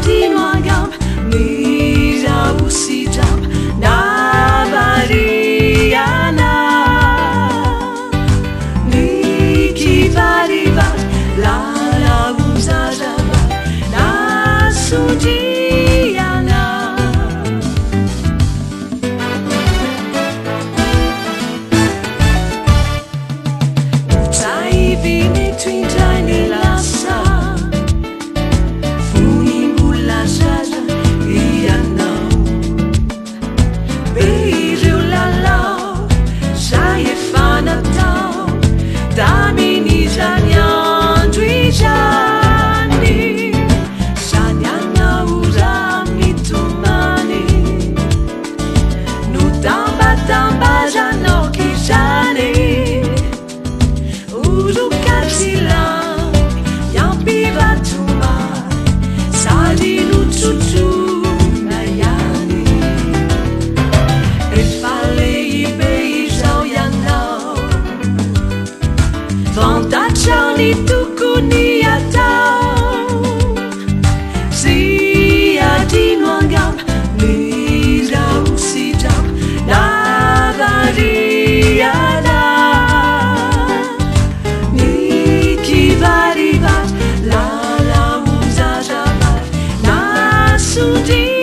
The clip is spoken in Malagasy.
adino angamba ny rahosidrampa navariana. Ny kivarivary lalaon-jazavavy nasondriana. Hotsahiviny eto indray ny lasa, fony mbola zaza ianao. Be ireo lalao izay efa natao tamin'izany andro izany. Izany anao raha mitomany notambatambazanao k'izany. Oroka-tsilahy miampy vatomary sady notrotroina ihany. Efa lehibe izao ianao, fantatrao ny tokony atao. Tsy adino angamba ny rahosidrampa navariana. Ny kivarivary lalaon-jazavavy nasondriana.